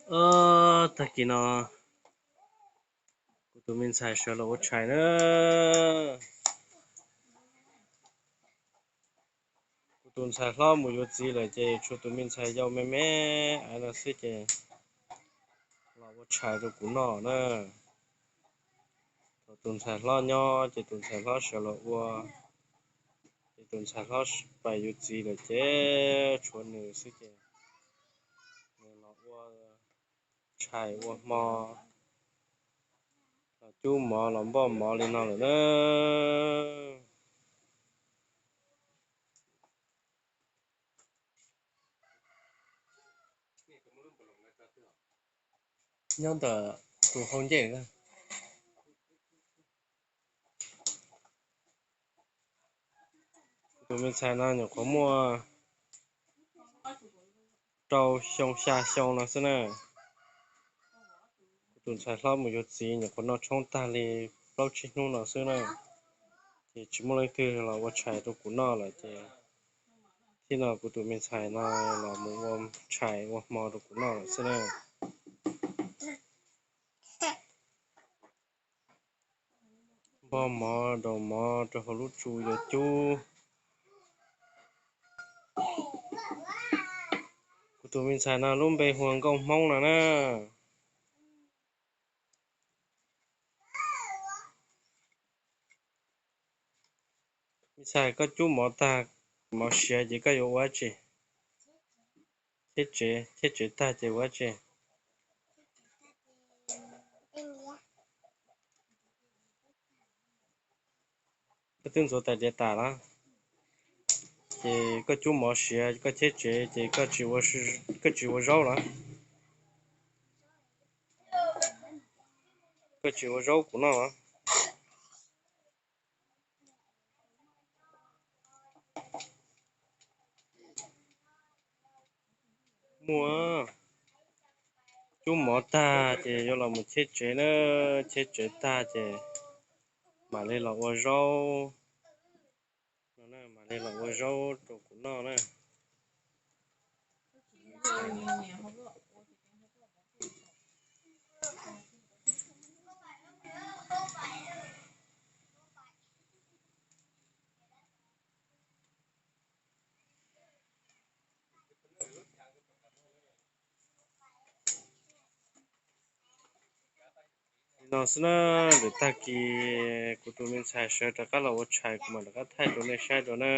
Ob, tag kis no kuv tus me ntxhais sawv los ua tshais na. Kuv tus ntxhais hlob mus yuav txiv lawm ces tshuav tus me ntxhais yau me me aiv no xwb ces los ua tshais rau kuv noj na. Thaum tus ntxhais hlob nyob ces tus ntxhais hlob sawv los ua, ces tus ntxhais hlob pais yuav txiv lawm ces tshuav nws xwb ces nws los ua tshais ua hmo, los cub mov los npoj mov li no lawm na. Nyob ntawm tus hau ncej. Tus me ntxhais no nyuam qhuav muaj rau xyoo xya xyoo no xwb na. Kuv tus ntxhais hlob mus yuav txiv nyuam qhuav noj tshoob tag li plaub tsib hnub no xwb na. Ces tsis muaj leej twg los ua tshais rau kuv noj lawm ces thiab no kuv tus me ntxhais no los mus ua tshais ua hmo rau kuv noj lawm xwb na. Npoj mov daus mov rau hauv lub tsu yuav cub. Kuv tus me ntxhais no lub npe hu ua Nkauj Hmoob no na. Me ntxhais, koj cub mov tag, mov siav ces koj yuav ua dab tsi? Cheb tsev, cheb tsev tag ces ua dab tsi? Koj twb ntxuav tais diav tas lawm, ces koj cub mov siav, koj cheb tsev ces koj tsis ua zaub lawm? Koj tsis ua zaub kuv noj lawm? Muaj, cub mov tag ces yuav los mus cheb tsev na, cheb tsev tag ces mam li los ua zaub, mam li los ua zaub rau kuv noj na. Li no xwb na, lwm tag kis kuv tus me ntxhais sawv rov qab los ua tshais kuv mam rov qab thaij rau nej saib dua na.